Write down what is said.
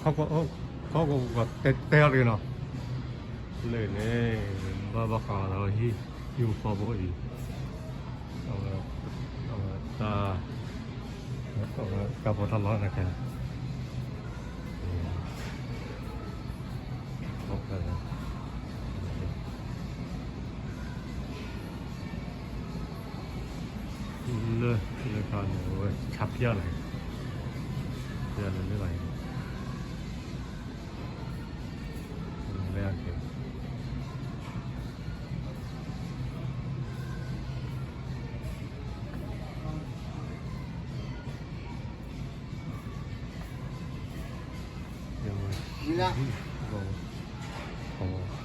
ခီကီၢ်တဲတဲအီၤတဂ့ၤနီၤ, လၢန့ၣ် ဘၣ်ဘၣ်ဃးဒီးဟံၣ် ဟံၣ်ဖိဃီဖိအံၤ, အဝဲတၢ် တၢ်ပီးတၢ်လီနၤခဲ လၢ လၢခါန့ၣ် အဝဲဆါပျၢ်လီၤ, ပျၢ်လၢလၢလီၤ, လဲၣ် မ့ၢ်လၢ